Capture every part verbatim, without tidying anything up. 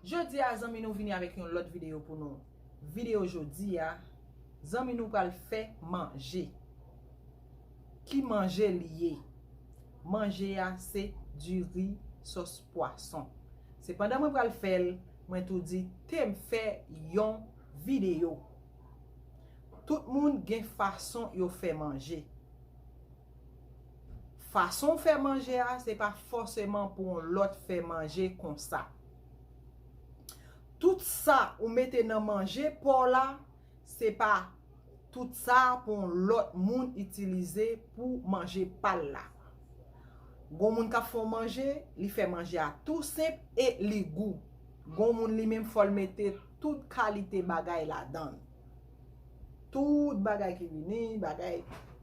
Jodi a, zanmi nou vini avèk yon lòt videyo pou nou. Videyo jodi a, zanmi nou pral fè manje. Ki manje li ye? Manje a se diri sòs pwason. Sepandan mwen pral fè l, mwen tou di te m fè yon videyo. Tout moun gen fason yo fè manje. Fason w fè manje a, se pa fòseman pou yon lòt fè manje konsa. Tout sa ou mete nan manje pa w la, se pa tout sa pou yon lòt moun itilize pou manje pa l la. Gon moun k ap fè yon manje, li fè manje a tou senp e li gou. Gon moun li menm fò l mete tout kalite bagay ladan l. Tout bagay ki vini, bagay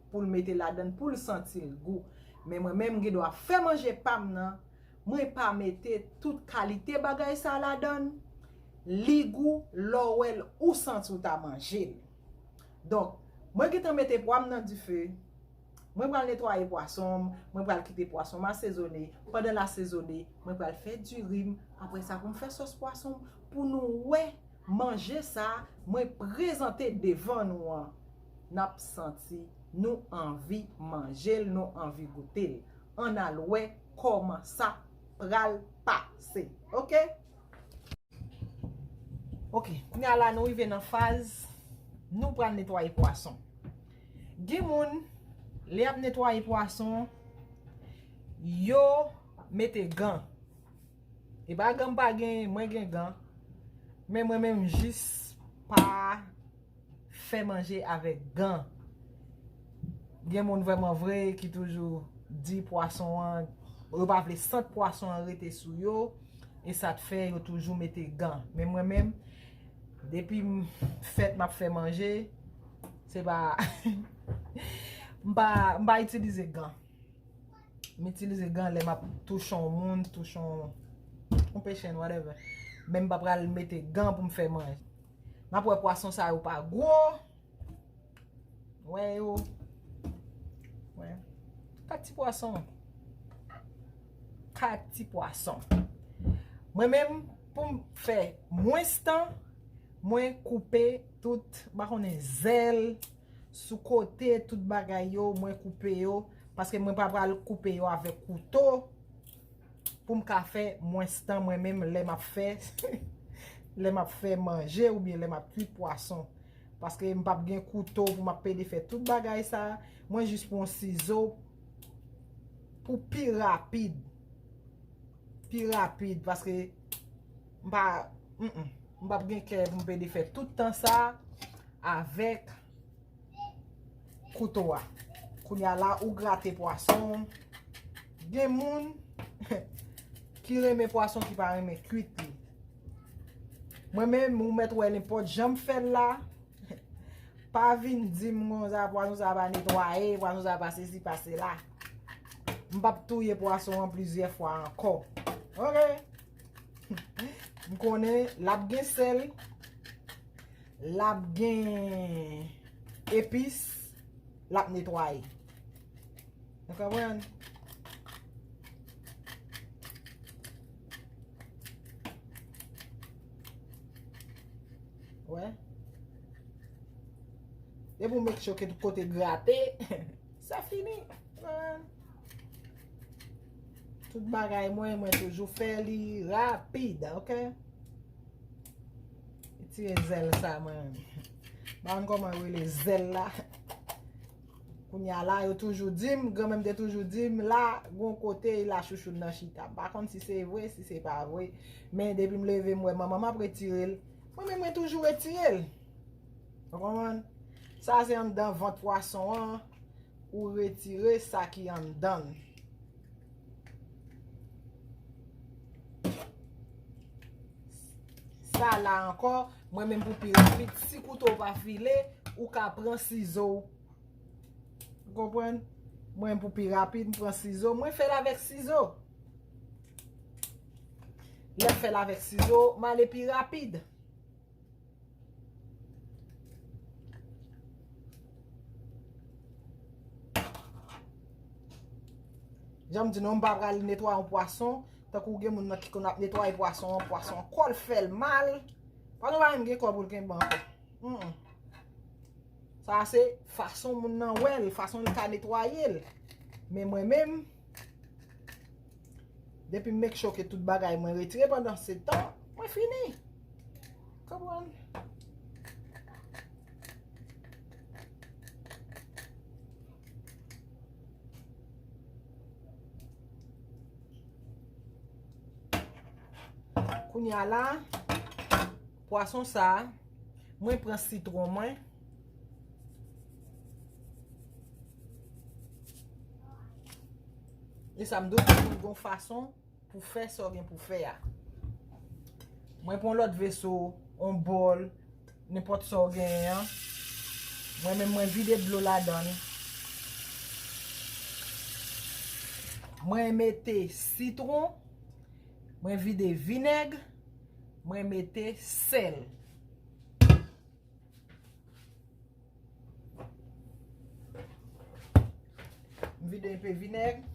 pou l mete ladan l, pou l santi l gou. Men mwen menm, m gen dwa fè manje pa m nan, mwen pa mete tout kalite bagay sa ladan l, li gou, lè w wè l, ou santi w ta manje l. Donk, mwen gentan mete pwa m nan dife, mwen pral netwaye pwason m, mwen pral kite pwason m asezone, pandan l asezone, mwen pral fè diri m, apre sa pou m fè sòs pwason m, pou nou wè manje sa mwen prezante devan nou an, n ap santi nou anvi manje l, nou anvi goute l. Ann al wè kòman sa pral pase. Oke? Oke, kounye a la nou rive nan faz nou pral netwaye pwason. Gen moun, lè y ap netwaye pwason, yo mete gan. E pa gan m pa gen, mwen gen gan. Men mwen menm jis pa fè manje avèk gan. Gen moun vrèman vre ki toujou di pwason an, yo pa vle sant pwason an rete sou yo, e sa t fè yo toujou mete gan. Men mwen menm, depi m fèt m ap fè manje, se pa, m pa, m pa itilize gan. M itilize gan lè m ap touche yon moun, touche yon, yon pechen, whatever. Men m pa pral mete gan pou m fè manje. N ap wè pwason sa yo pa gwo. Wè yo. Wè. Kat ti pwason. Kat ti pwason. Mwen menm, pou m fè mwens tan, mwen koupe tout, m pa konnen, zèl, sou kote, tout bagay yo, mwen koupe yo, paske mwen pa pral koupe yo avèk kouto, pou m ka fè mwens tan mwen menm lè m ap fè, lè m ap fè manje oubyen lè m ap kuit pwason. Paske m p ap gen kouto pou m ap pede fè tout bagay sa. Mwen jis pran sizo pou pi rapid. Pi rapid, paske m pa, mm, mm, m p ap gen kè pou m pede fè tout tan sa avèk kouto a. Kounye a la, ou grate pwason. Gen moun ki renmen pwason, ki pa renmen kuit li. Mwen menm, ou mèt wè nenpòt jan m fè l la. Pa vin di m konsa, pwason sa pa netwaye, pwason sa pa sesi, pa sela. M p ap touye pwason an plizyè fwa ankò. Oke? M konnen l ap gen sèl, l ap gen epis, l ap netwaye. Nou konprann? Wè. Depi w make sure ke tout kote grate, sa fini. Tout bagay mwen, mwen toujou fè li rapid, oke? Retire zèl sa, mwen. M pa konn kòman yo rele zèl la. Kounye a la, yo toujou di m, granmè m te toujou di m, la, gon kote la chouchoun nan chita. M pa konn si se vre, si se pa vre. Men depi m leve, m wè manman m ap retire l. Mwen menm, mwen toujou retire l. Ou konprann? Sa se anndan vant pwason an, ou retire sa ki anndan l. Sa la ankò, mwen menm pou pi rapid, si kouto w pa file, ou ka pran sizo w. Ou konprann? Mwen pou pi rapid, m pran sizo. Mwen fè l avèk sizo. Lè m fè l avèk sizo, m ale pi rapid. Jan m di nou, m pa pral netwaye yon pwason Tankou gen moun nan ki konn ap netwaye pwason an, pwason an kò l fè l mal. Pwason pa menm gen kò pou l kenbe ankò. Mm, mm. Sa se fason moun nan wè l, fason l ka netwaye l. Men mwen menm, depi m make sure ke tout bagay mwen retire pandan se tan, mwen fini. Konprann? Kounye a la, pwason sa a, mwen pran sitwon mwen. E sa m di w, pou gon fason pou fè sa w gen pou fè a. Mwen pran lòt veso, on bòl, nenpòt sa w genyen an. Mwen menm, mwen vide dlo ladan l. Mwen mete sitwon, mwen vide vinèg, mwen mete sèl. M vide enpe vinèg.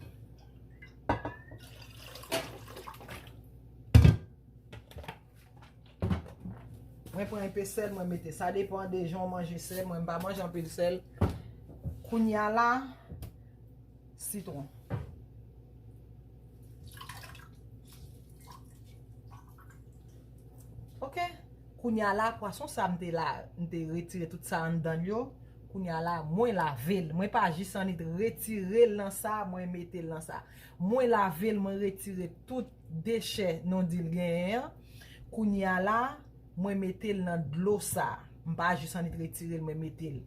Mwen pran enpe sèl, mwen mete. Sa depan de jan w manje sèl. Mwen, m pa manje anpil sèl. Kounye a la, sitwon. Ok. Kounye a la, pwason sa m te la, m te retire tout sa anndan l yo. Kounye a la, mwen lave l. Mwen pa jis annik retire l nan sa, mwen mete l nan sa. Mwen lave l, mwen retire tout dechè non di l genyen an. Kounye a la, mwen mete l nan dlo sa. M pa jis annik retire l, mwen mete l.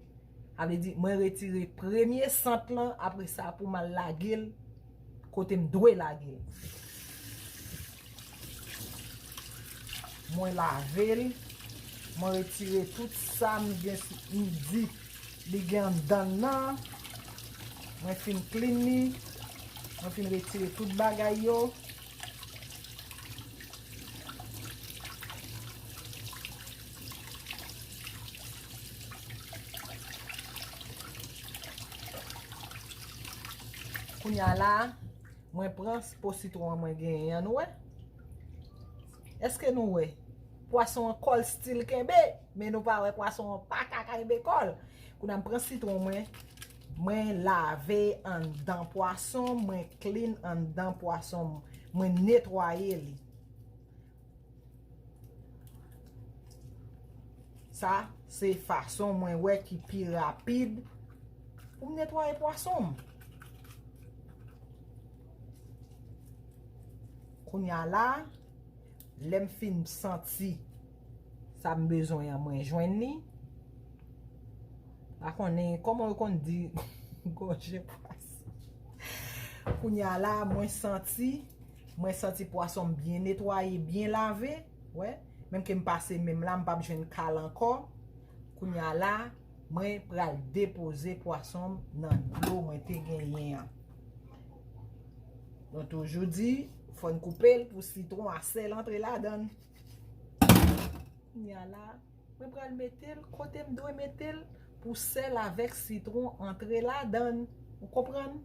Sa vle di, mwen retire premye sant lan, apre sa pou m al lage l kote m dwe lage l. Mwen lave l, mwen retire tout sa m gen, m di li gen anndan l nan. Mwen fin clean li, mwen fin retire tout bagay yo. Kounye a la, mwen pran po sitwon an mwen genyen an, nou wè? Èske nou wè? Pwason an kò l still kenbe, men nou pa wè pwason an pa ka kenbe kò l. Kounye a m pran sitwon mwen, mwen lave anndan pwason, mwen clean anndan pwason, mwen netwaye li. Sa se fason mwen wè ki pi rapid pou m netwaye pwason m. Kounye a la, lè m fin santi sa m bezwen an, mwen jwenn li. Pa konnen kòman yo konn di gòje pwason. Kounye a la, mwen santi, mwen santi pwason m byen netwaye, byen lave. Wè, menm ke m pase men m la, m p ap jwenn kal ankò. Kounye a la, mwen pral depoze pwason m nan dlo mwen te genyen an. Mwen toujou di, fò n koupe l pou sitwon a sèl antre ladan l. Kounye a la, mwen pral mete l kote m dwe mete l pou sèl avèk sitwon antre ladan l. Ou konprann?